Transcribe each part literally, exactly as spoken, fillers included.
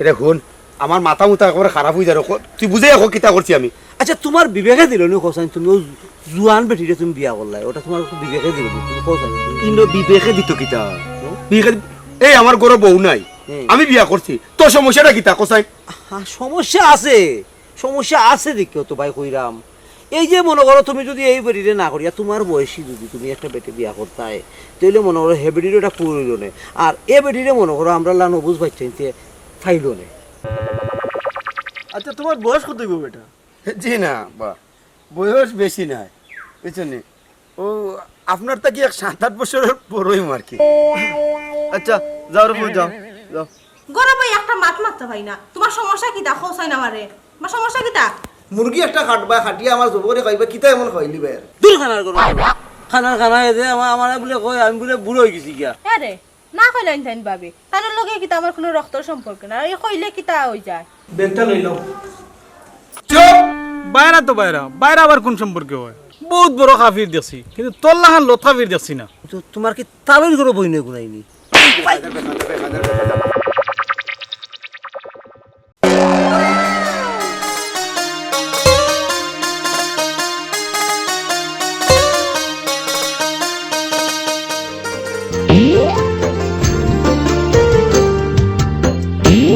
এরে হুন, আমার মাথা মুথা একেবারে খারাপ অই যার। তুই বুঝাইয়া ক কিতা করছি আমি। আচ্ছা, তুমার বিবেকে দিলো নি কছাইন, তুমি অউ জুয়ান বেটিরে তুমি বিয়া করলায়, অটা তুমার বিবেকে দিলো নি? তুমি কছাইন, ইনো বিবেকে দিতো কিতা? হুম? বিবেকে দি-, এই আমার ঘরো বউ নাই, হুম। আমি বিয়া করছি, তোর সমস্যাটা কিতা কছাইন? হ্যাঁ, সমস্যা আছে, সমস্যা আছে দেখিও তো ভাই কইরাম। এই যে মনো করো তুমি যুদি এই বেটিরে না করিয়া তুমার বয়সী যুদি তুমি একটা বেটি বিয়া করতায়, তাইলে মনো করো হে বেটিরও একটা পুর অইলো নে। আর এ বেটিরে মনো করো আমরার লাখান অবুঝ বাইচ্চাইন্তে ফাইলো নে। আচ্ছা, তুমার বয়স কত অইবো বেটা? জি না বা, বয়স বেশি নায়, বুঝছইন নি? ও, আপনার থাকি এক সাত আট বছরর বড় অইমু আর কি। আচ্ছা, যাও রে ফুত, যাও, যাও। ঘরো বই একটা মাত মাততা পাই না। তুমার সমস্যা কিতা? কছাইন আমারে। তুমার সমস্যা কিতা? মুরগি একটা কাটবা, কাটিয়া আমার জবো করি খাইবা, কিতা এমন খাওয়াইলিবায়? দূর খানার ঘরো। খানার খানা এ যে আমার, আমারে বুলে কয়, আমি বুলে বুড়া অই গেছি গিয়া। আরে, না কইলাইন তাইন ভাবি। তানর লগে কিতা আমার কুনু রক্তর সম্পর্ক না। এই কইলে কিতা অই যায়? ব্যাগটা লই লও। চুপ! বাইরা তো বাইরা, বাইরা আবার কুন সম্পর্কে অয়? বউত বড় কাফির দেখছি, কিন্তু তোর লাখান লত কাফির দেখছি না। তো তুমার কি তাবিজ ঘরো বই নয় গুনাইনি?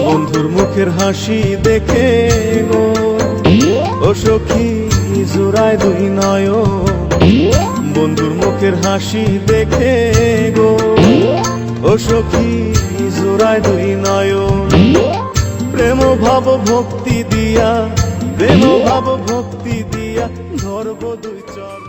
বন্ধুর মুখের হাসি দেখে গো, ও সখী, জুড়ায় দুই নয়ন। বন্ধুর মুখের হাসি দেখে গো, ও সখী, জুড়ায় দুই নয়ন। প্রেম ভাব ভক্তি দিয়া, প্রেম ভাব ভক্তি দিয়া, ধরব দুই চরণ।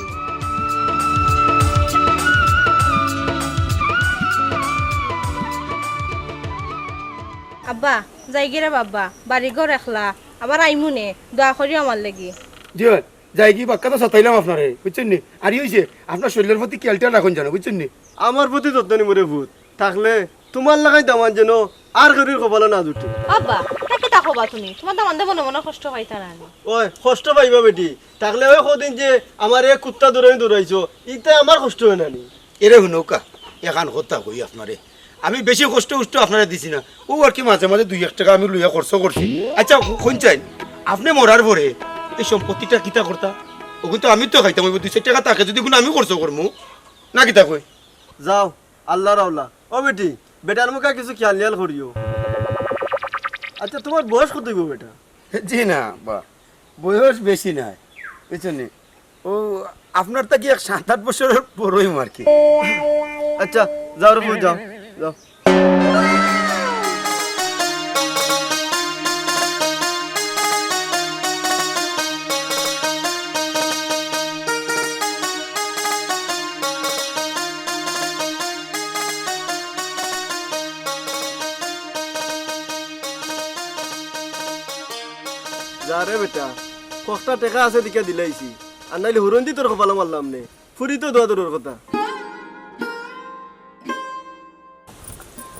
আব্বা, যাইগি রে বাবা, বাড়ি ঘর একলা, আবার আইমু নে, দোয়া করিও আমার লাগি। জি অয়, যাইগি, বাক্কা তো সতাইলাম আপনারে, বুঝছইন নি? আর ই অইছে, আপনার শরীলর প্রতি খিয়াল টিয়াল রাখইন জানো, বুঝছইন নি? আমার প্রতি যত্ন নিমু রে ফুত, থাকলে তুমার লাখান দামান যেন আর কেউর কপালো না জুটে। আব্বা, তা কিতা কবা তুমি? তুমার দামান্দে মনে মনে কষ্ট পাইতা না নি? ওই, কষ্ট পাইবা বেটি, থাকলে ওই কদিন যে আমারে কুত্তা দৌড়ানি দৌড়াইছো, ইতা আমার কষ্ট অয় না নি? এরে হুনউক্কা, এখান কথা কই আপনারে, আমি বেশি কষ্ট উষ্ট আপনারে দিছি না, অউ আর কি মাঝে মাঝে দুই এক টেকা আমি লইয়া খরচ করছি। আচ্ছা, কইন চাইন, আপনে মরার পরে এই সম্পত্তিটা কিতা করতা? অগুন তো আমি তো খাইতাম অইবো, দুই চাইর টেকা থাকে যুদি অগুন আমি খরচ করমু, না কিতা কই? যাও, আল্লার আওলা। ও বেটি, বেটার মুখা কিছু খিয়াল নিয়াল করিও। আচ্ছা, তুমার বয়স কত অইবো বেটা? জি না বা, বয়স বেশি নায়, বুঝছইন নি? ও, আপনার থাকি এক সাত আট বছরর বড় অইমু আর কি। আচ্ছা, যাও রে ফুত, যাও, যাও। যা রে বেটা, কয়টা টেকা আছে দেখিয়া দিলাইছি, আর নাইলে হুরুন্দি তোর কপালো মারলাম নে। ফুরি তো দোয়া দূরর কথা।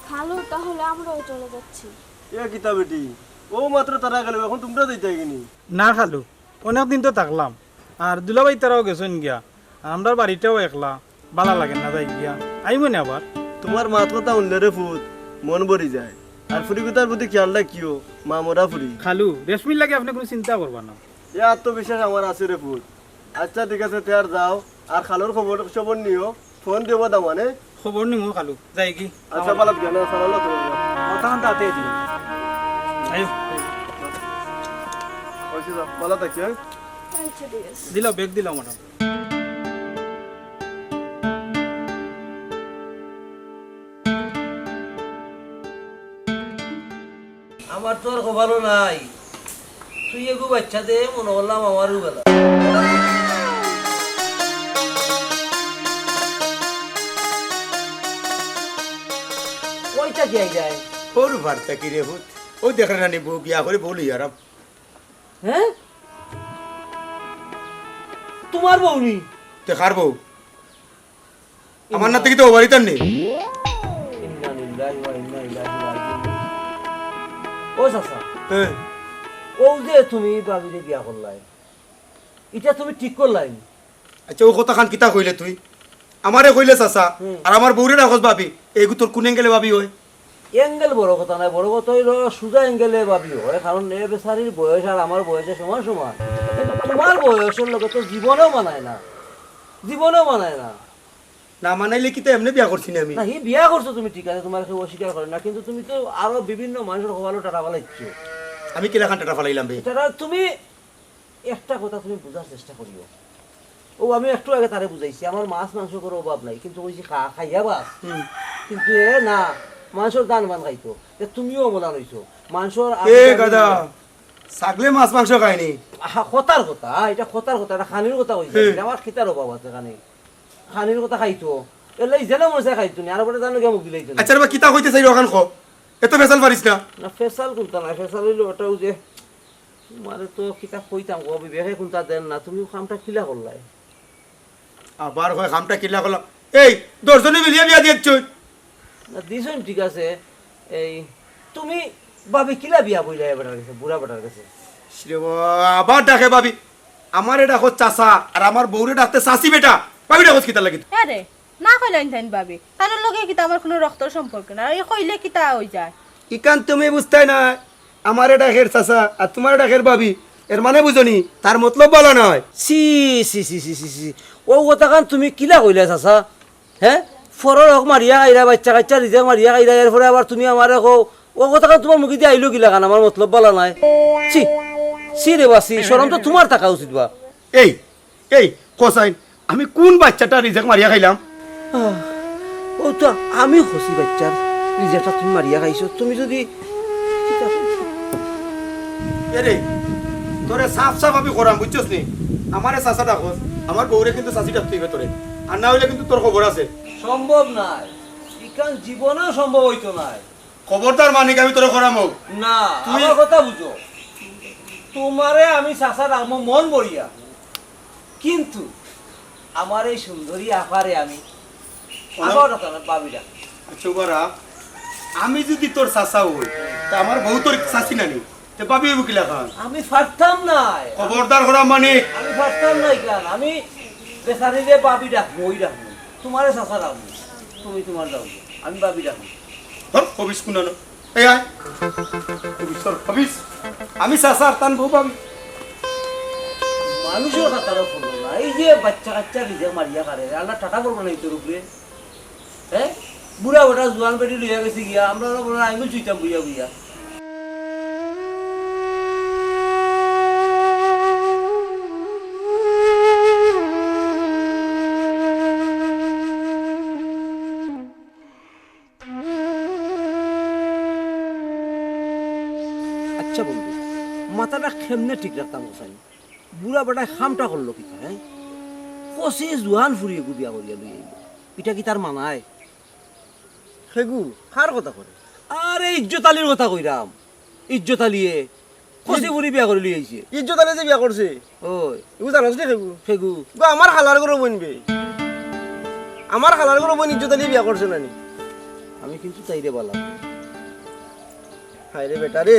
খালু, তাহলে আমরাও চলে যাচ্ছি। এ কিতা বেটি, অউ মাত্র তারা গেল, অখন তুমরা যাইতায় গি নি? না খালু, অনেক দিন তো থাকলাম, আর দুলাভাই তারাও গেছইন গিয়া, আর আমরার বাড়িটাও একলা, ভালা লাগে না যাই গিয়া। আইমু নে আবার। তুমার মাত কথা হুনলে রে ফুত, মন ভরি যায়। আর ফুরিগুতার প্রতি খিয়াল রাখিও, মা মরা ফুরি। খালু, রেশমির লাগি আপনে কুনু চিন্তা করবা না। এ আত্মবিশ্বাস আমার আছে রে ফুত। আচ্ছা, ঠিক আছে, তে আর যাও, আর খালুর খবর সবর নিও, ফোন দিও দামানে। খবর নিমু খালু, যাইগি। আচ্ছা, ভালা থাকিও, না, সালাম আলাইকুম। মাথা খান তাতে দিও। আইও। ওই যে যাও, ভালা থাকিও, হ্যাঁ? আচ্ছা, ঠিক আছে। দিলাও, ব্যাগ দিলাও, ম্যাডাম। আমার তো আর কপালো নাই। তুই এগু বাইচ্চা দে, মনো করলাম আমারও বেলা। কইটা কি আই যায়? ওর বার্তা কি রে ভূত? ও দেখরে নানি বউ বিয়া করি বউ লই আরাম। হ্যাঁ? তুমার বউ নি? তে কার বউ? আমার না থাকি তো ও বাড়িত আর নেই। ইন্না লিল্লাহি ওয়া ইন্না ইলাইহি রাজিউন। ও চাচা, হ্যাঁ। ও যে তুমি ভাবিরে বিয়া করলায়, ইটা তুমি ঠিক করলায় নি? আচ্ছা, ও কথা খান কিতা কইলে তুই? আমারে কইলে চাচা, হুম। আর আমার বউরে রাখস ভাবি, এইগু তোর কোন অ্যাঙ্গেলে ভাবি হয়? অ্যাঙ্গেল বড় কথা নায়, বড় কথা অইলো সুজা অ্যাঙ্গেলে ভাবি হয়, কারণ এ বেচারির বয়স আর আমার বয়সে সমান সমান। কিন্তু তুমার বয়সর লগে তো জীবনেও মানায় না, জীবনেও মানায় না। না মানাইলে কিতা এমনে বিয়া করছি নি আমি? না, হি বিয়া করছো তুমি, ঠিক আছে, তুমার কেউ অস্বীকার করে না, কিন্তু তুমি তো আরো বিভিন্ন মানষর কপালো টাটা ফালাইছো। আমি কিলাখান টাটা ফালাইলাম বে? টাটা তুমি একটা কথা তুমি বুঝার চেষ্টা করিও। ও, আমি একটু আগে তারে বুঝাইছি, আমার মাছ মাংস কোনো অভাব নাই, কিন্তু ওই যে খা-, খাইয়া বাস। হুম। কিন্তু এ না, মানষর দান মান খাইতো। এ তুমিও অমলান অইছো। মানষর এ গাধা, ছাগলে মাছ মাংস খায়নি। আহা, কথার কথা, ইটা কথার কথা, ইটা খানির কথা কইছি। হুম। আমার কিতার অভাব আছে খানি? খানির কথা খাইতো। এলাই যেন মনে চায় খাইতো নি, আর ওপরে জানো গিয়া মুখ দিলাইতো নি। আচ্ছা রে বা, কিতা কইতে চাই ওখান ক। এত ফেসাল পারিস না। না, ফেসাল কুনতা না, ফেসাল অইলো ওটা ওই যে তোমারে তো কিতা কইতাম গো, বিবেকে কুনতা দেন না, তুমি কামটা কিলা করলায়? আবার কয় কামটা কিলা করলাম? এই, দশজনে মিলিয়া বিয়া দিয়েছ? না, দিছইন ঠিক আছে। এই, তুমি ভাবি কিলা বিয়া বইলা এ বেটার গেছে, বুড়া বেটার গেছে? শ্রী বাবা, আবার ডাকে ভাবি। আমারে ডাকো চাচা, আর আমার বউরে ডাকতে চাচি বেটা। ভাবি ডাকো কিতার লাগি? আরে, না কইলাইন তাইন ভাবি। তানর লগে কিতা আমার কুনু রক্তর সম্পর্ক না। এই কইলে কিতা অই যায়? ইখান তুমি বুঝতায় না। আমারে ডাকের চাচা, আর তুমারে ডাকের ভাবি। এর মানে বুঝো নি? তার মতলব ভালা নায়। ছি, ছি, ছি, ছি, ছি, ছি। অউ কথাখান তুমি কিলা কইলা চাচা? হে? ফরর হক মারিয়া খাইরা, বাইচ্চা কাইচ্চা রিজেক মারিয়া খাইরা, এরপরে আবার তুমি আমারে কও, অউ কথাখান তুমার মুখেদি আইলো কিলাখান, আমার মতলব ভালা নায়। ছি, ছি রে বা ছি, শরম তো তুমার থাকা উচিত বা। এই, এই, কসাইন, আমি কুন বাইচ্চাটা রিজেক মারিয়া খাইলাম? আহ, অউ তো আমি কছি বাইচ্চার রিজেকটা তুমি মারিয়া খাইছো। তুমি যুদি এরে, তোরে সাফ সাফ আমি করাম, বুঝছস নি? আমারে চাচা ডাকস, আমার বউরে কিন্তু চাচি ডাকতে অইবে তোরে, আর না অইলে কিন্তু তোর খবর আছে। সম্ভব নায়, ইখান জীবনেও সম্ভব অইতো নায়। খবরদার মানিক, আমি তোরে করামু। না, তুই আমার কথা বুঝো। তুমারে আমি চাচা ডাকমু মন ভরিয়া, কিন্তু আমার এই সুন্দরী আফারে আমি আমার কথা না, ভাবি ডাক। আচ্ছা, উবারা, আমি যুদি তোর চাচা অই, তে আমার বউ তোর চাচি নানি, তে ভাবি অইবো কিলাখান? আমি পারতাম নায়। খবরদার করাম মানিক। আমি পারতাম নায় কেন? আমি বেচারিরে ভাবি ডাকমু, অই ডাকমু। তুমারে চাচা ডাকমু, তুমি তুমার যাও, আমি ভাবি ডাকমু। ধর, খবিস কুনানো। এই আয়। খবিস, ধর, খবিস। আমি চাচার তান বউ ভাবি। মানষর কথারও হুনো না। এই যে বাইচ্চা কাইচ্চা রিজেক মারিয়া খারে, আল্লাহ টাটা পড়বো না ইতার উপরে। হে? বুড়া বেটা জুয়ান বেটি লইয়া গেছে গিয়া, আমরা ওরা বলে আঙ্গুল চুইতাম বইয়া বইয়া। আচ্ছা বন্ধু, মাথাটা কেমনে ঠিক রাখতাম কছাইন? বুড়া বেটায় কামটা করলো কিতা, হে? কষি জুয়ান ফুড়ি এগু বিয়া করিয়া লই আইলো। ইটা কি তার মানায়? হেগু, কার কথা করে? আরে ইজ্জত আলীর কথা কইরাম। ইজ্জত আলীয়ে কষি ফুড়ি বিয়া করি লই আইছে। ইজ্জত আলী যে বিয়া করছে? ওই। ইগু জানোস নি হেগু? হেগু। গো, আমার খালার ঘরর বইন বে। আমার খালার ঘরর বইন ইজ্জত আলী বিয়া করছে নানি? আমি কিন্তু তাইরে বালা। হায় রে বেটা রে।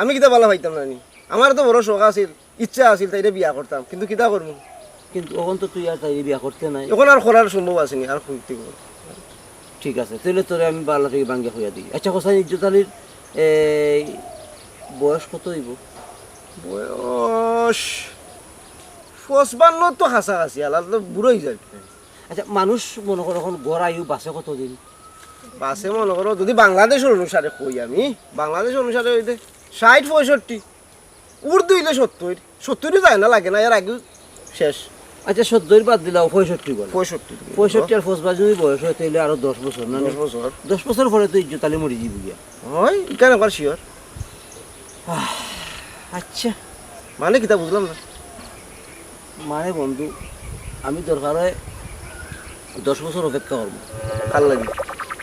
আমি কিতা বালা পাইতাম নানি? আমার তো বড় শখ আছিল, ইচ্ছা আছিল তাইরে বিয়া করতাম, কিন্তু কিতা করমু? কিন্তু অখন তো তুই আর তাইরে বিয়া করতে নায়। অখন আর করার সম্ভব আছে নি, আর কইতে গো। ঠিক আছে, তাইলে তোরে আমি বালা থাকি ভাঙ্গিয়া কইয়া দেই। আচ্ছা, কছাইন ইজ্জত আলীর এই বয়স কত অইবো? বয়স পঁচপান্ন তো কাছাকাছি, আলাল তো বুড়া অই যাইবো। আচ্ছা, মানুষ মনো কর অখন গড় আয়ু বাঁচে কতদিন? বাঁচে মনো করো, যুদি বাংলাদেশর অনুসারে কই আমি, বাংলাদেশ অনুসারে অইতে ষাইট পঁয়ষট্টি, ঊর্ধ্ব অইলে সত্তইর, সত্তইরও যায় না, লাগে না, এর আগেউ শেষ। আচ্ছা, সত্তইর বাদ দিলাও, পঁয়ষট্টি বলো। পঁয়ষট্টি তুমি পঁয়ষট্টি আর পঁচপান্ন যুদি বয়স অয়, তাইলে আরো দশ বছর, না নি? দশ বছর। দশ বছর পরে তো ইজ্জত আলী মরি যাইবো গিয়া। অয়, ইখান একবার sure। আহ, আচ্ছা। মানে কিতা বুঝলাম না। মানে বন্ধু, আমি দরকার অয় দশ বছর অপেক্ষা করমু। কার লাগি?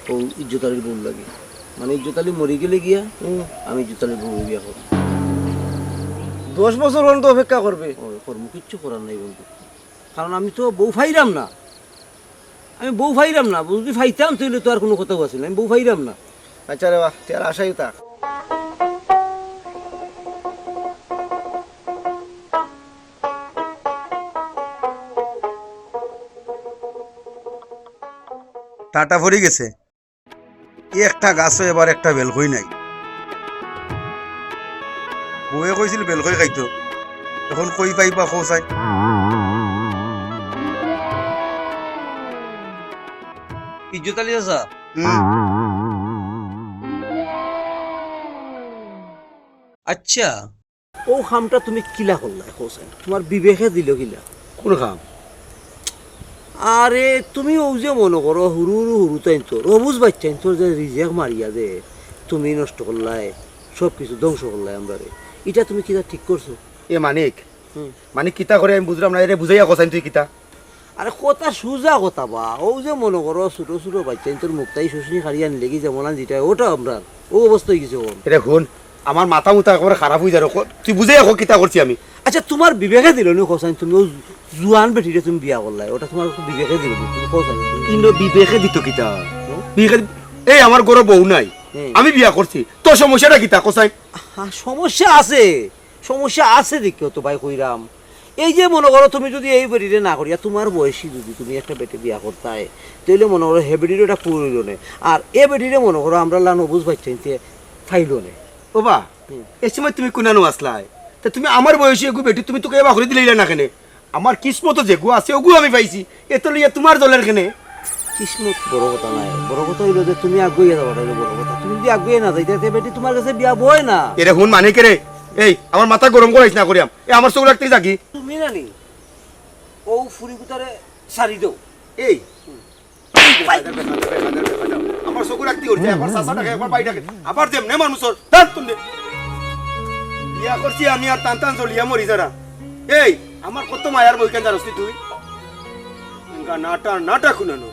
অউ ইজ্জত আলীর বউর লাগি। মানে ইজ্জত আলী মরি গেলে গিয়া হুম। আমি ইজ্জত আলীর বউরে বিয়া করমু। দশ বছর পর্যন্ত অপেক্ষা করবে? অয়, করমু, কিচ্ছু করার নাই বন্ধু। কারণ আমি তো বউ পাইরাম না। আমি বউ পাইরাম না, যুদি পাইতাম তাইলে তো আর কুনু কথাউ আছিল না, আমি বউ পাইরাম না। আচ্ছা রে বা, তে আর আশাই থাক। টাটা পড়ি গেছে। একটা গাছো এবার একটা বেলকই নাই। বউয়ে কইছিল বেলকই খাইতো, এখন কই পাইবা কও চাই। ইজ্জত আলী চাচা। হুম। আচ্ছা, অউ কামটা তুমি কিলা করলায় কও চাই? তুমার বিবেকে দিল কিলা? কুন কাম? আরে, তুমি অউ যে মনো করো, হুরু হুরু হুরুতাইন্তর, অবুজ বাইচ্চাইন্তর যে রিজেক মারিয়া যে তুমি নষ্ট করলায়, সব কিছু ধ্বংস করলায় আমরারে, ইটা তুমি কিতা ঠিক করছো? এ মানিক, হুম। মানিক, কিতা করে আমি বুঝলাম না, এরে বুঝাইয়া কও চাইন তুই কিতা? আরে কথা সুজা কথা বা, অউ যে মনো করো ছোট ছোট বাইচ্চাইন্তর মুখতাই শুশনি কাড়িয়া নিলেগি যেমন আন যেটা, ওটা আমরার অউ অবস্থা অইগেছে অখন। এরে হুন, আমার মাথা মুথা একেবারে খারাপ অইযার, ক-, তুই বুঝাইয়া ক কিতা করছি আমি। আচ্ছা, তুমার বিবেকে দিল নি কও চাইন, তুমি অউ জুয়ান বেটিরে তুমি বিয়া করলায়, ওটা তুমার বিবেকে দিল নি, তুমি কও চাইন? ইনো বিবেকে দিত কিতা? হুম? বিবেকে দি-, এই আমার ঘরো বউ নাই, হুম। আমি বিয়া করছি, তো সমস্যাটা কিতা কও চাইন? হ্যাঁ, সমস্যা আছে। সমস্যা আছে দেখিও তো ভাই কইরাম। এই যে মনো করো তুমি যুদি এই বেটিরে না করিয়া তুমার বয়সী যুদি তুমি একটা বেটি বিয়া করতায়, তাইলে মনো করো হে বেটিরও একটা পুর অইলো নে। আর এ বেটিরে মনো করো আমরার লাখান অবুজ বাইচ্চাইন্তে পাইলো নে। ও বা, হুম। এ সময় তুমি কুনানো আছলায়? তে তুমি আমার বয়সী এগু বেটি তুমি তুকাইয়া বার করি দিলাইলায় না কেনে? আমার কিসমতো যেগু আছে অগু আমি পাইছি, এত লইয়া তুমার জ্বলের কেনে? কিসমত বড় কথা নায়, বড় কথা অইলো যে তুমি আগুয়াইয়া যাওয়াটা অইলো বড় কথা। তুমি যুদি আগুয়াইয়া না যাইতায়, তে বেটি তুমার গেছে বিয়া বয় না। এরে হুন মানিক রে, এই আমার মাথা গরম করাইস না করিয়াম। এ আমার চউখ লাগতে যাগি। তুমি জানি, অউ ফুরিগুতারে ছাড়ি দেও। এই, আমার চউখ লাগতে করছে, একবার চাচা ডাকে, একবার ভাই ডাকে, আবার যেমনে মানুষ ওর, দাঁত তুলে। বিয়া করছি আমি আর টান টান জ্বলিয়া মরি যারা। এই, আমার কত মায়ার বউখান জানোস নি তুই? এনকা নাটা, নাটা কুনানো।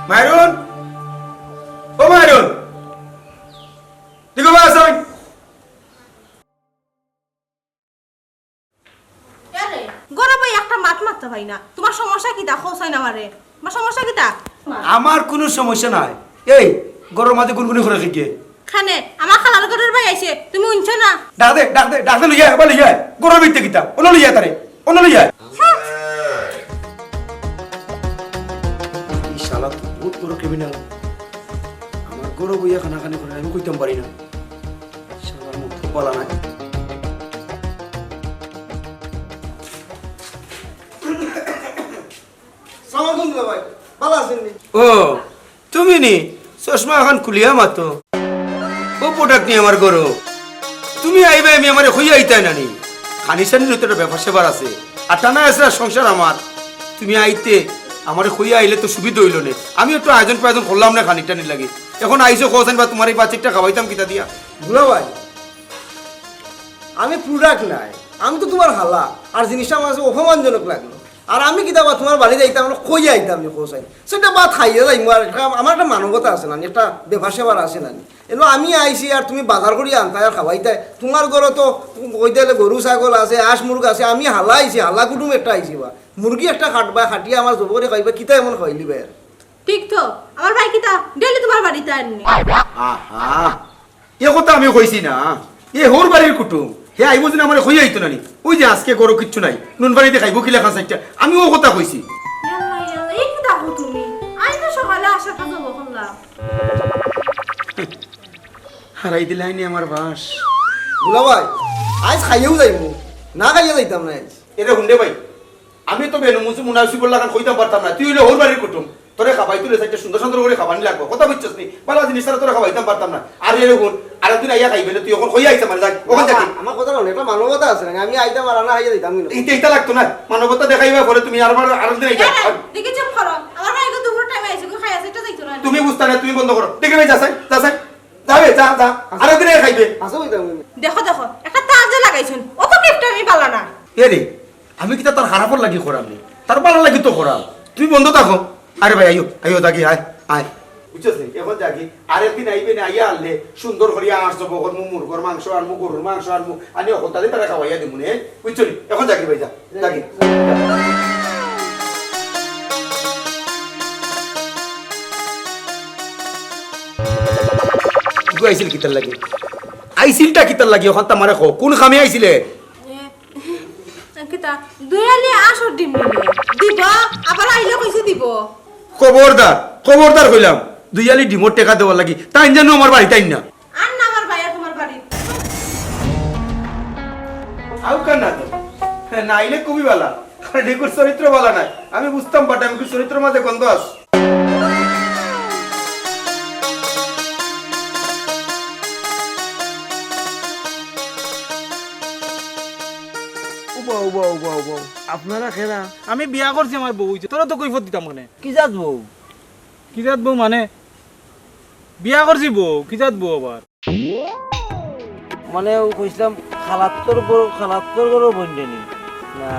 মাইরুন, ও মাইরুন, দেখো বা আছইন। আরে, ঘরো বই একটা মাত মাততা পাই না। তুমার সমস্যা কিতা? কও চাইন আমারে। তুমার সমস্যা কিতা? আমার কুনু সমস্যা নাই। এই, ঘরর মাঝে গুনগুনি করে কিতা? কেনে, আমার খালার ঘরর ভাই আইছে, তুমি হুনছো না? ডাক দে, ডাক দে, ডাক দে, লইয়া, এবার লইয়া। ঘরর ভিতরে কিতা? অনো লইয়া তারে, অনো লইয়া। এই শালা তো বহুত বড় criminal। আমার ঘরো বইয়া কানাকানি করে, আমি কইতাম পারি না। শালার মুখ তো বালা নাই। সালাম আলাইকুম দুলাভাই, বালা আছইন নি? ও, তুমি নি? চশমা অখন খুলিয়া মাতো। ও প্রোডাক্ট নি আমার ঘরো। তুমি আইবায়, আমি আমারে কইয়া আইতায় না নি? খানি-সানির তো একটা ব্যাপার-স্যাপার আছে। আর টানা আছে সংসার আমার। তুমি আইতে, আমারে কইয়া আইলে তো সুবিধা অইলো নে। আমি একটু আয়োজন-প্রয়োজন করলাম না খানি-টানির লাগি। অখন আইছো কও চাইন বা তুমার এই বাচ্চাটা খাওয়াইতাম কিতা দিয়া? দুলাভাই, আমি প্রোডাক্ট নায়, আমি তো তুমার খালা। আর জিনিসটা আমার কাছে অপমানজনক লাগলো। আর আমি কিতা বা তুমার বাড়ি যাইতাম, আমরা কইয়া আইতাম নি কও চাইন। সেটা ভাত খাইয়া যাইমু, আর একটা, আমার একটা মানবতা আছে না নি, একটা ব্যাপার-স্যাপার আছে না নি। এলো আমি আইছি আর তুমি বাজার করি আনতায় আর খাওয়াইতায়। তুমার ঘরো তো কইতে গেলে গরু-ছাগল আছে, হাঁস-মুরগ আছে, আমি খালা আইছি, খালা কুটুম একটা আইছি বা। মুরগি একটা কাটবায়, কাটিয়া আমার জবো করি খাইবায়, কিতা এমন খাওয়াইলিবায় আর? ঠিক তো, আমার ভাই কিতা ডেইলি তুমার বাড়িত আইন নি? আহা, এ কথা আমি কইছি না। এ হউর বাড়ির কুটুম। হে আইবো যেন আমারে কইয়া আইতো না নি। ওই যে আজকে ঘরো কিচ্ছু নাই। নুন পানি দি খাইবো কিলা খান চাইট্টা। আমি অউ কথা কইছি। ইয়াল্লা, ইয়াল্লা, ই কিতা কও তুমি? আমি তো সকালে আশাটা জবো করলাম। হারাই দিলায় নি আমার বাঁশ। দুলাভাই, আইজ খাইয়াউ যাইমু। না খাইয়া যাইতাম না আইজ। এরে হুন রে ভাই, আমি তো বেনু মুসু মুনাসিবর লাখান কইতাম পারতাম না। তুই অইলে হউর বাড়ির কুটুম। তোরে খাবাইতে অইলে চাইট্টা সুন্দর সুন্দর করি খাবানি লাগবো। কথা বুঝছস নি? বালা জিনিস ছাড়া তোরে খাবাইতাম পারতাম না। আর এরে হুন, আরেকদিন আইয়া খাইবে নে, তুই অখন কইয়া আইছ আমারে, যা। অখন যাগি। আমার কথা হুন, একটা মানবতা আছে না? আমি আইতাম আর না খাইয়া যাইতাম কিন্তু। ইতা, ইতা লাগতো না। মানবতা দেখাইবা পরে তুমি আরবার আরেকদিন আইবা। এরে, দেখি চুপ করো। আমার ভাই দুপুর টাইমে আইছে, কই খাইয়া যাইতো না। তুমি বুঝতা না, তুমি বন্ধ করো। দেখি ভাই, যা চাই, যা চাই। যাবে, যা, যা। আরেকদিন আইয়া খাইবে। আচ্ছা, ওই দাম। দেখো, দেখো, একটা তার যে লাগাইছইন, অত কিপটা আমি বালা না। এরে, আমি কিতা তার খারাপর লাগি করাম নি? তার বালা লাগি তো করাম। তুমি বন্ধ থাকো। আরে ভাই, আইও, আইও, যাগি, আয়, আয়। বুঝছস নি? অখন যাগি। আরেকদিন আইবে নে, আইয়া আনলে সুন্দর করিয়া আনছো, বকর মু, মুরগর মাংস আনমু, গরুর মাংস আনমু, আনি অখন তারে তারে খাওয়াইয়া দিমু নে। বুঝছো নি? অখন যাগি ভাই, যা, যাগি। আইছিল কিতার লাগি? আইছিলটা কিতার লাগি? অখানতা আমারে কও, কুন কামে আইছিলে? এ, কিতা, দুইআলি আসর ডিম নিলে। দিব, আবার আইলে কইছে দিব। খবরদার, খবরদার কইলাম, দুইআলি ডিমর টেকা দেওয়ার লাগি। তাইন যেন আমার বাড়িত আইন না। আর না আমার ভাই আর তুমার বাড়িত। আউক্কা না তো। না আইলে খুবই ভালা। কারণ ইগুর চরিত্র ভালা নায়। আমি বুঝতাম, but ইগুর চরিত্রর মাঝে গন্ধ আছে। উবা, উবা, উবা, উবা। আপনারা কেরা? আমি বিয়া করছি, আমার বউ অইছে। তোরা তো কৈফত দিতাম কেনে? কি জাত বউ? কি জাত বউ মানে? বিয়া করছি বউ, কি জাত বউ আবার? মানে, ও কইছিলাম, খালাত্তর বউ, খালাত্তর ঘরর বইন নি? না।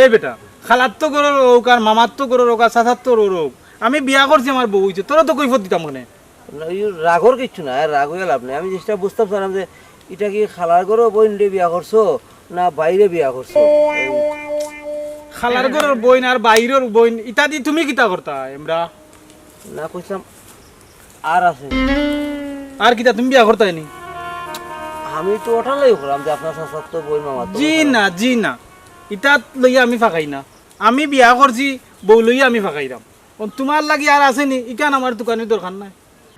এই বেটা, খালাত্ত ঘরর অউক আর মামাত্ত ঘরর অউক আর চাচাত্ত ঘরর অউক, আমি বিয়া করছি, আমার বউ অইছে, তোরা তো কৈফত দিতাম কেনে? না, এই রাগর কিচ্ছু না, রাগ অইয়া লাভ নাই। আমি জিনিসটা বুঝতাম চাইরাম যে, ইটা কি খালার ঘরর বইনরে বিয়া করছো না বাইরে বিয়া করছো? এই খালার ঘরর বইন আর বাইরর বইন, ইতা দি তুমি কিতা করতা, এমরা? না, কইছিলাম, আর আছে। আর কিতা তুমি বিয়া করতায় নি? আমি তো ওটা লই করলাম যে আপনার চাচার তো বই মামা তো জি ওখানে। না, জি না, ইতা লইয়া আমি ফাঁকাই না। আমি বিয়া করছি, বউ লইয়া আমি ফাঁকাইরাম। অখন তুমার লাগি আর আছে নি, ইখান আমার তুকানির দরকার নাই।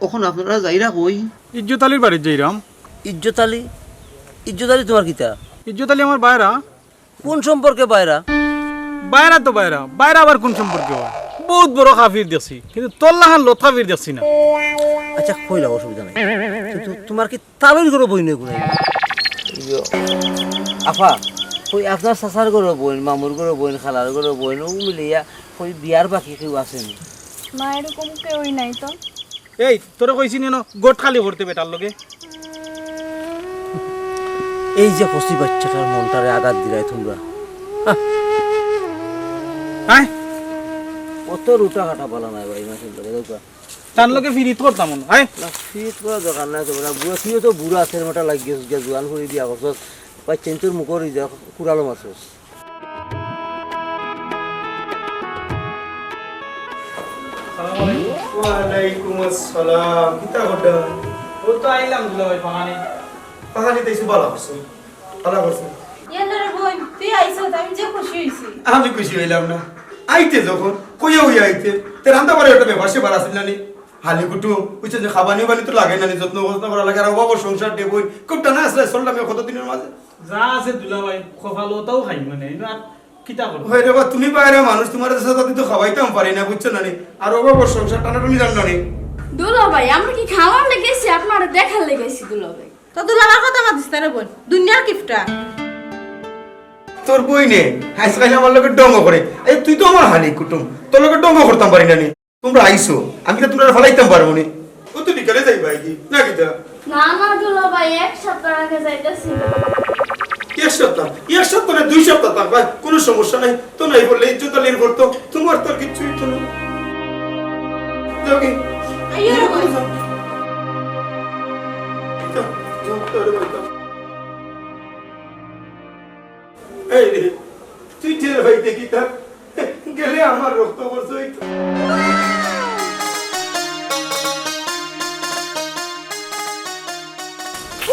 অখন আপনারা যাইরা কই? ইজ্জত আলীর বাড়িত যাইরাম। ইজ্জত আলী? ইজ্জত আলী তুমার কিতা? ইজ্জত আলী আমার বাইরা। কোন সম্পর্কে বাইরা? বাইরা তো বাইরা, বাইরা আবার কোন সম্পর্কে অয়? বউত বড় কাফির দেখছি, কিন্তু তোর লাখান লত কাফির দেখছি না। আচ্ছা, কইলাও, অসুবিধা নাই। কিন্তু তুমার কি তালইর ঘরর বইন অইবো না? ইয়ো, আফা, কই আপনার চাচার ঘরর বইন, মামুর ঘরর বইন, খালার ঘরর বইন, অউ মিলিয়া কই বিয়ার বাকি কেউ আছে নি? না, এরকম কেউই নাই তো। এই, তোরে কইছি নি অনো ঘট খালি করতে বেটার লগে? এই যে কচি বাইচ্চাটার মনটারে আঘাত দিলায় তুমরা। হ্যাঁ? অত রুটা কাটা ভালা নায় ভাই, মাসুম ভাই, দেখো। তার লগে ফিরিত করতাম অনো, হ্যাঁ? না, ফিরিত করার দরকার নাই তো, বেটা। বুড়া, তুইও তো বুড়া, আছের মোটা লাগিয়া গেছস, জোয়ান করি বিয়া করছস। ভাই, চেঞ্চর মুখর ইজা কুড়ালো মারছস। ওয়ালাইকুম আসসালাম। কিতা করতা? অউ তো আইলাম দুলাভাই, পাহানি। পাহানি তো এসে ভালা করছো। ভালা করছো। ইয়াল্লা রে বইন, তুই আইছস, আমি যে খুশি অইছি। আমি খুশি অইলাম না। আইতে যখন, কইয়া অইয়া আইতে, তে রান্দা বাড়ির একটা ব্যাপার স্যাপার আছিল না নি? হালি কুটুম, বুঝছো যে খাবানি বানি তো লাগে না নি, যত্ন যত্ন করা লাগে। আর অভাবর সংসার দে বইন, খুব টানা আসলে চললাম কত দিনর মাঝে। যা আছে দুলাভাই, কপালো তাও খাই মানে, এই আর কিতা করবো? হয় রে বা, তুমি বাইরে মানুষ, তুমার সাথে তো খাওয়াইতাম পারি না, বুঝছো না নি? আর অভাবর সংসার টানাটানি জানো না নি? দুলাভাই, আমরা কি খাওয়ার লেগেছি, আপনারে দেখার লেগেছি দুলাভাই? তো দুলাভাইর কথা মাতিস না রে বইন, দুনিয়ার কিপটা। তোর বইনে আইজকাইল আমার লগে ডঙ্গ করে। এই তুই তো আমার হালি কুটুম, তোর লগে ডঙ্গ করতাম পারি না নি? তুমরা আইছো, আমি তো তুমরারে ফালাইতাম পারমু নি। ও তো বিকালে যাইবা কি? না কিতা? না, না, দুলাভাই, এক সপ্তাহ আগে যাইতাছি। এক সপ্তাহ? এক সপ্তাহ না, দুই সপ্তাহ থাকবা, কোনো সমস্যা নাই। তো নাই বললে ইজ্জত আলীর ঘর তো, তুমার তো আর কিচ্ছু অইতো না। যাও কি? আইও রে ভাই। যাও, যাও, যাও রে ভাই, যাও। এই রে, তুই টের পাইতে কিতা? গেলে আমার রক্ত খরচ অইতো।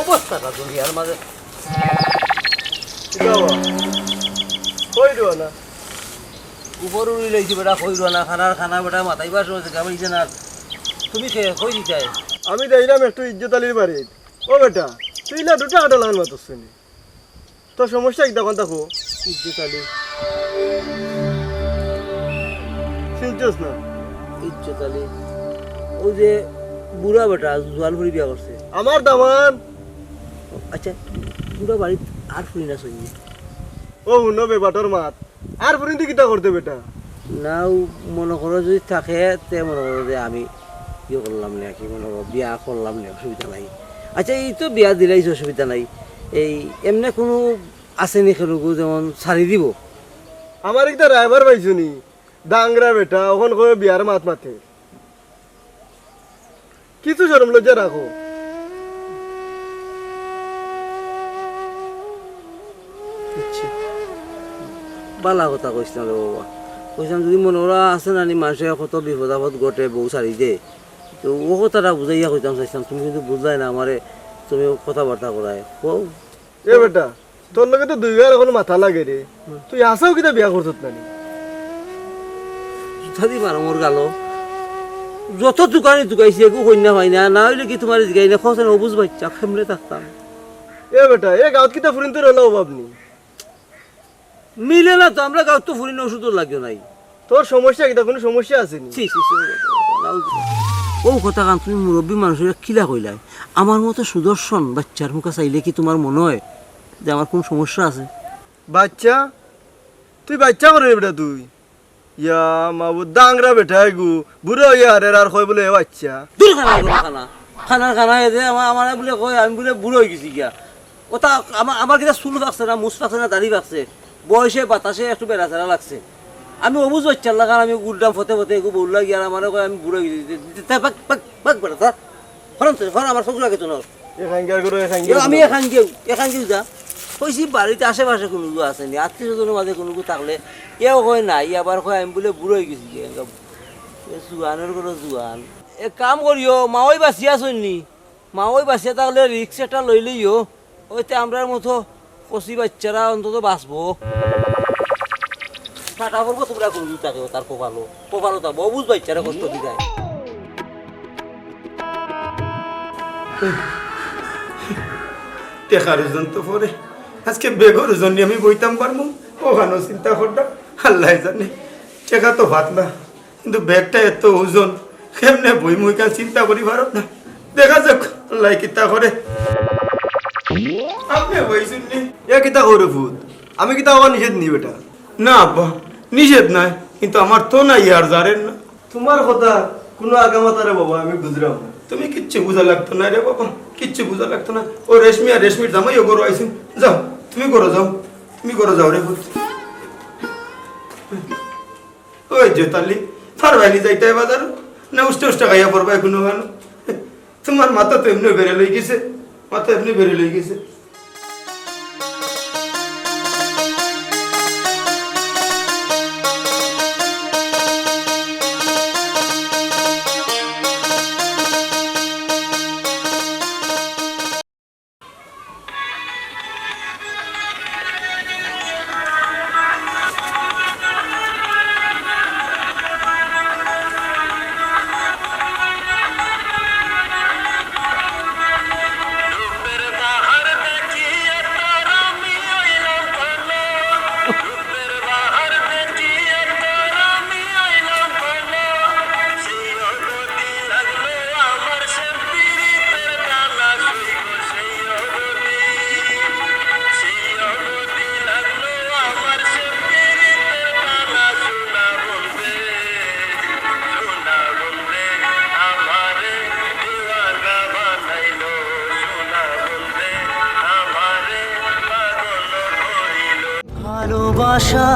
অবস্থাটা দুনিয়ার মাঝে। কিতা বা? কই রুয়ানা? উপর উড়ি লইছি বেটা, কই রুয়ানা, খানার খানা বেটা, মাথায় বাস হয়েছে, গাবড়ি জানার। তুমি কে, কই দিতায়? আমি যাইলাম একটু ইজ্জত আলীর বাড়িত। ও বেটা, তুই না দুটা কাটা লাগান মাতস নি। তোর সমস্যা কিতা কন দেখো? ইজ্জত আলী। চিনছস না? ইজ্জত আলী। ওই যে বুড়া বেটা, জোয়ান ফুরি বিয়া করছে। আমার দামান। আচ্ছা, বুড়া বাড়িত আর ফুরি না শুনি। ও হুনো বে বাটর মাত। আর ফুরিন্দি কিতা করতে বেটা? না, ও মনে করো যদি থাকে, তে মনে করো যে আমি ইয়ে করলাম না, কি মনে করো, বিয়া করলাম না, অসুবিধা নাই। আচ্ছা, এই তো বিয়া দিলাইছ, অসুবিধা নাই। এই এমনে কোনো আছে নি কেউ যেমন ছাড়ি দিব? আমার একটা ড্রাইভার পাইছো নি, ডাংরা বেটা, অখন কই বিয়ার মাত মাতে। কিছু শরম লজ্জা রাখো। বুঝছি। বালা কথা কইস না রে বাবা। কইছিলাম যদি মনে করা আছে না নি, মানুষের কত বিপদ আপদ ঘটে, বউ ছাড়ি দে। তো ও কথাটা বুঝাইয়া কইতাম চাইছিলাম, তুমি কিন্তু বুঝলায় না আমারে, তুমি কথাবার্তা করায়। ও এ বেটা, তোর লগে তো দুই গাল অখন মাথা লাগে রে। তুই হাছাউ কিতা বিয়া করছত না নি? জুতা দি মারো মোর গালো। যত তুকানি তুকাইছি, এগু কইন্যা পাই না, না অইলে কি তুমারে জিগাই না, খোঁজ না অবুঝ বাইচ্চা, কেমনে থাকতাম? এ বেটা, এ গাঁওত কিতা ফুরিন্তর অলা অভাব নি? মিলে না তো, আমরা গাঁওত তো ফুরিন অষুধর লাগিও নাই। তোর সমস্যা কিতা? কুনু সমস্যা আছে নি? ছি, ছি, ছি, ও কথা, ও কথা, নাউজুবিল্লাহ। ও কথাখান তুমি মুরব্বি মানুষরে কিলা কইলায়? আমার মতো সুদর্শন বাইচ্চার মুখা চাইলে কি তুমার মনো অয় যে আমার কুনু সমস্যা আছে? বাইচ্চা? তুই বাইচ্চা করে নি বেটা তুই? ইয়া মাবুদ, দাংরা বেটা এগু, বুড়া অইয়া হারের আর কয় বুলে এ বাইচ্চা। দূর খানা, দূর খানা। খানার খানা এ যে আমার, আমারে বুলে কয়, আমি বুলে বুড়া অইগেছি গিয়া। ওটা আমার, আমার কিতা চুল পাকছে না, মুছ পাকছে না, দাড়ি পাকছে। বয়সে বাতাসে একটু বেড়াছেড়া লাগছে। আমি অবুঝ বাইচ্চার লাখান আমি ঘুররাম ফতে ফতে এগু বউল্লা গিয়া আর আমারে কয় আমি বুড়া অইগেছি। তে ভাগ, ভাগ, ভাগ বেটা, যা। হরন তে, হর আমার চউখ লাগে তো নর। এ খাঙ্গিয়ার ঘরো, এ খাঙ্গিয়ার এ আমি ঘরো। এ খাঙ্গিয়াউ, এ খাঙ্গিয়াউ যা। কইছি বাড়িত আশেপাশে কুনুগু আছে নি, আত্মীয় স্বজনর মাঝে কুনুগু থাকলে, এও কয় নাই, আবার কয় আমি বুলে বুড়া অইগেছি গিয়া। এ জুয়ানর ঘরো জুয়ান। এক কাম করিও, মাওই বাঁচিয়া আছইন নি? মাওই বাঁচিয়া থাকলে risk একটা লইলিও। অইতে আমরার মতো কচি বাইচ্চারা অন্তত বাঁচবো। ফাটা পড়বো তুমরা কুনু দিন থাকো, তার কপালো, কপালো থাকবো, অবুঝ বাইচ্চারা কষ্ট দিরায়। টেকার ওজন তো পরে, আজকে বেগর ওজন নি আমি বইতাম পারমু, অখানও চিন্তা কররাম, আল্লায় জানে। টেকা তো ভাত না, কিন্তু ব্যাগটা এত ওজন, কেমনে বইমু ইখান চিন্তা করি পারত না। দেখা যাউক, আল্লায় কিতা করে। আপনে বইছইন নি? এ কিতা কও রে ফুত? আমি কিতা অখান নিষেধ নি বেটা? না আব্বা, নিষেধ নায়, কিন্তু আমার তো নাই আর জারের না। তুমার কথা কুনু আগামাতা রে বাবা, আমি বুঝরাম না। তুমি কিচ্ছু বুঝা লাগতো না রে বাবা, কিচ্ছু বুঝা লাগতো না। ও রেশমি আর রেশমির জামাইও ঘরো আইছইন। যাও, তুমি ঘরো যাও, তুমি ঘরো যাও রে ফুত। ওই যে তালি, পারবায় নি যাইতায় বাজারো? না উষ্টা উষ্টা খাইয়া পড়বায় কুনুখানো? তুমার মাথা তো এমনে বেড়ে লই গেছে, মাথা এমনে বেড়ে লই গেছে। ভালোবাসা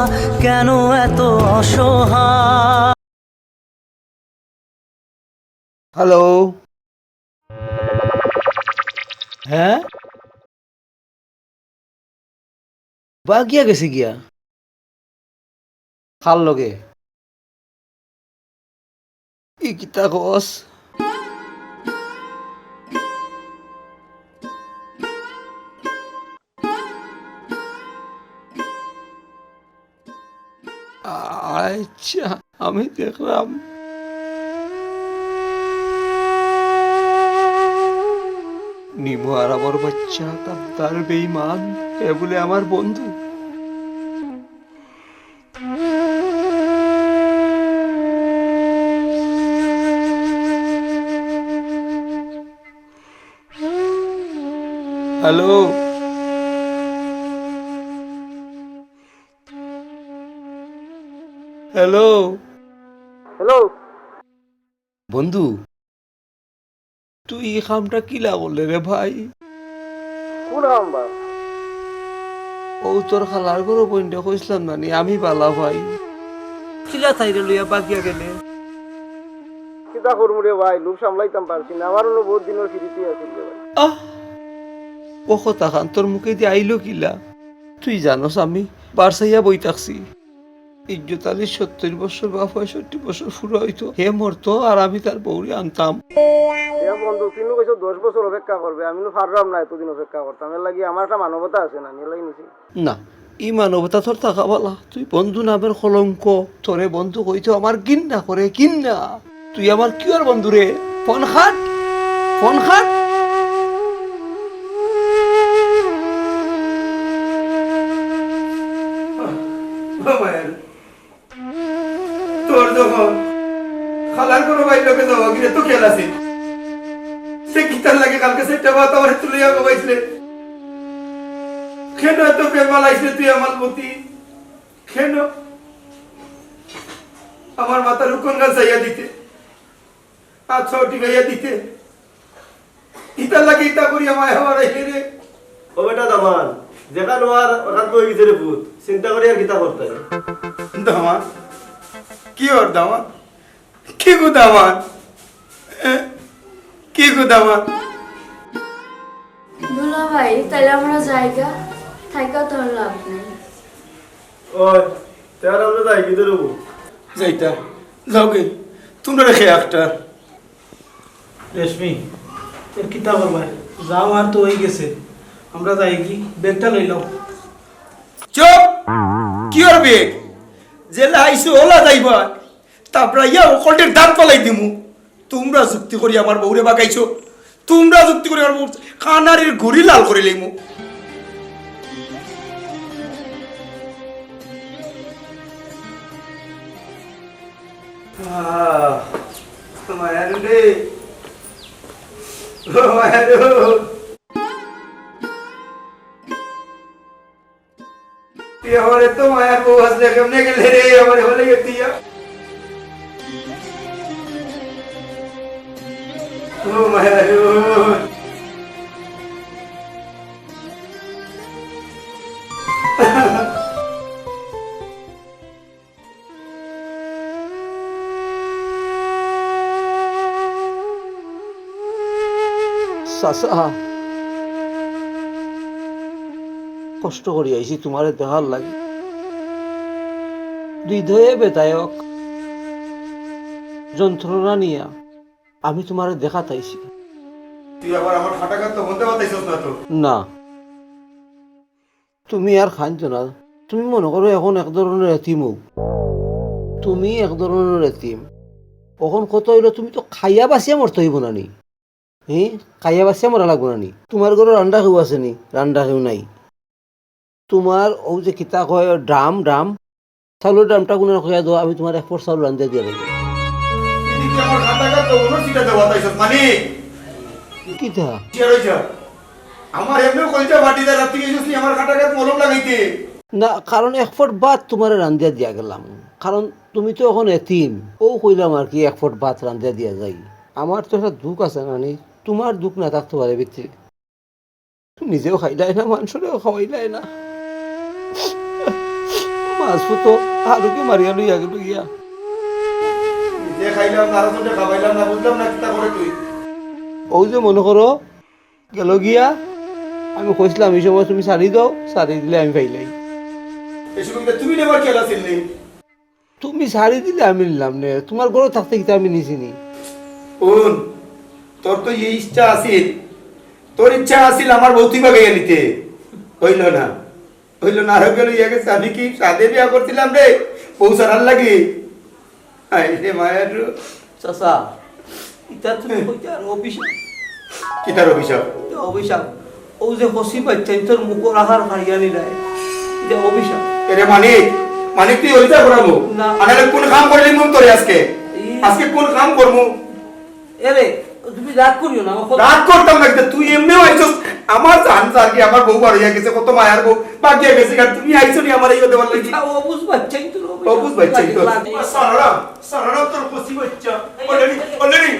কেন এত অসহায়? হ্যালো। হ্যাঁ? বাগিয়া গেছে গিয়া? কার লগে? ই কিতা কস? আচ্ছা, আমি দেখরাম। নিমু আরামর বাইচ্চা, গাদ্দার বেইমান, এ বুলে আমার বন্ধু। হ্যালো। হ্যালো। হ্যালো। বন্ধু, তুই ই কামটা কিলা করলে রে ভাই? কোন কাম বা? অউ তোর খালার ঘরর বইনরে কইছলাম না নি, আমি বালা পাই। কিলা তাইরে লইয়া বাগিয়া গেলে? কিতা করমু রে ভাই, লোভ সামলাইতাম পারছি না, আমার অনো বউত দিনর ফিরিতি আছিল রে ভাই। আহ, অউ কথাখান তোর মুখেদি আইলো কিলা? তুই জানোস আমি বার চাইয়া বই থাকছি। ইজ্জত আলীর সত্তইর বছর বা পঁয়ষট্টি বছর পুরা অইতো, হে মরতো আর আমি তার বউরে আনতাম। এ বন্ধু, তুমি কইছো দশ বছর অপেক্ষা করবে, আমি নু পাররাম না এতদিন অপেক্ষা করতাম। এর লাগি আমার একটা মানবতা আছে না, এর লাগি নিছি। না, ই মানবতা তোর থাকা বালা। তুই বন্ধু নামের কলঙ্ক। তোরে বন্ধু কইতো আমার ঘিন্না করে, ঘিন্না। তুই আমার কিওর বন্ধু রে? Phone cut, phone cut. ও মায়ার, তোর যখন খালার কোনো ভাইর লগে যাওয়া গিরে তো খেয়াল আছে। সে কিতার লাগি কালকে সেটা বাত আমার তুলিয়া গবাইছিলে। কেন এত প্রেম বালাইছিলে তুই আমার প্রতি? কেন? আমার মাথার উকন গান চাইয়া দিতে, আচ্ছা টিকাইয়া দিতে। ইতার লাগি ইতা করি আমায় আমার রে। ও বেটা দামান, যেখান অওয়ার ওখান তো অই গেছে রে পুত, চিন্তা করি আর কিতা করতে? দামান? কি অর দামান? কি গো দামান? এ? কি গো দামান? দুলাভাই, তাইলে আমরা যাইগা, থাইকা তো আর লাভ নাই। ওই, তে আর আমরা যাইগি তে রবু। যাইতা, যাওগি, তুমরা রেখে একটা। রেশমি, এর কিতা করবায়? যাওয়ার তো অই গেছে, আমরা যাইগি, ব্যাগটা লইলাও। চুপ! Cure bag? যেলা আইছো ওলা যাইবা। তারপরে ইয়া অকলটির দাঁত ফালাই দিমু। তুমরা যুক্তি করি আমার বউরে বাগাইছো। তুমরা যুক্তি করি আমার বউ কানারির ঘুড়ি লাল করি লইমু। আহ, মায়ারু রে। ও মায়ারু। তুই আমার এত মায়ার বউ আসলে কেমনে গেলে রে, আমার হলে গেছিয়া। ও মায়ারু। চাচা, কষ্ট করি আইছি তুমারে দেখার লাগি। হৃদয়ে বেদায়ক যন্ত্রণা নিয়া আমি তুমারে দেখাত আইছি। তুই আবার আমার ফাটাকাত তো বলতে পারতাইছস না তো? না, তুমি আর কাইন্দো না। তুমি মনো করো অখন এক ধরনর এতিম অউ। তুমি এক ধরনর এতিম। অখন কথা অইলো, তুমি তো খাইয়া বাচিয়া মরতে অইবো না নি? হি? খাইয়া বাচিয়া মরা লাগবো না নি? তুমার ঘরো রান্দা কেউ আছে নি? রান্দা কেউ নাই। তুমার অউ যে কিতা কয় ড্রাম, ড্রাম, চাউলর ড্রামটা কুনান কইয়া দেও, আমি তুমার এক পট চাউল রান্দিয়া দিয়া যাইমু। তুই কি আমার খাটাঘাত লবণর ছিটা দেওয়াত আইছস, মানিক? কিতা? কি আর অইছে? আমার এমনেউ কলিজা ফাটি যায়, রাত্রে গেছিস নি আমার খাটাঘাত মলম লাগাইতে। না, কারণ এক পট ভাত তুমারে রান্দিয়া দিয়া গেলাম, কারণ তুমি তো অখন এতিম। অউ কইলাম আর কি, এক পট ভাত রান্দিয়া দিয়া যাই। আমার তো একটা দুখ আছে নানি, তুমার দুখ না থাকতে পারে ভিতরে। নিজেও খাইলায় না, মানষরেও খাওয়াইলায় না। মাছ ফুতো হারুকে মারিয়া লইয়া গেল গিয়া। নিজে খাইলাম না, আরো জনরে খাওয়াইলাম না, বুঝলাম না কিতা করে তুই। অউ যে মনো করো, গেল গিয়া, আমি কইছিলাম, "এই সময় তুমি ছাড়ি দেও, ছাড়ি দিলে আমি পাইলাই।" এই সময় তুমি নেবার খেলা ছিলি। তুমি ছাড়ি দিলে আমি নিলাম নে, তুমার ঘরো থাকতে কিতা আমি নিছি নি? হুন, তোর তো এই ইচ্ছা আছিল, তোর ইচ্ছা আছিল আমার বউ তুই বাগাইয়া নিতে, অইল না, অইল না, আরো গেল ইয়া গেছে। আমি কি সাধে বিয়া করছিলাম রে, বউ ছাড়ার লাগি? আই রে মায়ার রূপ। চাচা, ইতা তুমি কইতে আর অভিশাপ। কিতার অভিশাপ? ইতা অভিশাপ। অউ যে হসি বাচ্চা, ইতার মুখর আহার খাইয়া নিলায়। ইতা অভিশাপ। এরে মানিক, মানিক তুই অইতা করামু। না। আনালে কোন কাম করলি মন তোরে আজকে? এই আজকে কোন কাম করমু? এরে, তুমি রাগ করিও না, আমার কথা রাগ করতাম না, কিন্তু তুই এমনেও আইছস, আমার জান যার কি, আমার বউ বারইয়া গেছে, কত মায়ার বউ, বাগিয়া গেছে, আর তুমি আইছো নি আমার এই দেওয়ার লাগি? ইতা অবুঝ বাচ্চা, ইতা অবুঝ বাচ্চা, ইতা। সারারাম, সারারাম তোর কচি বাচ্চা। Already, already,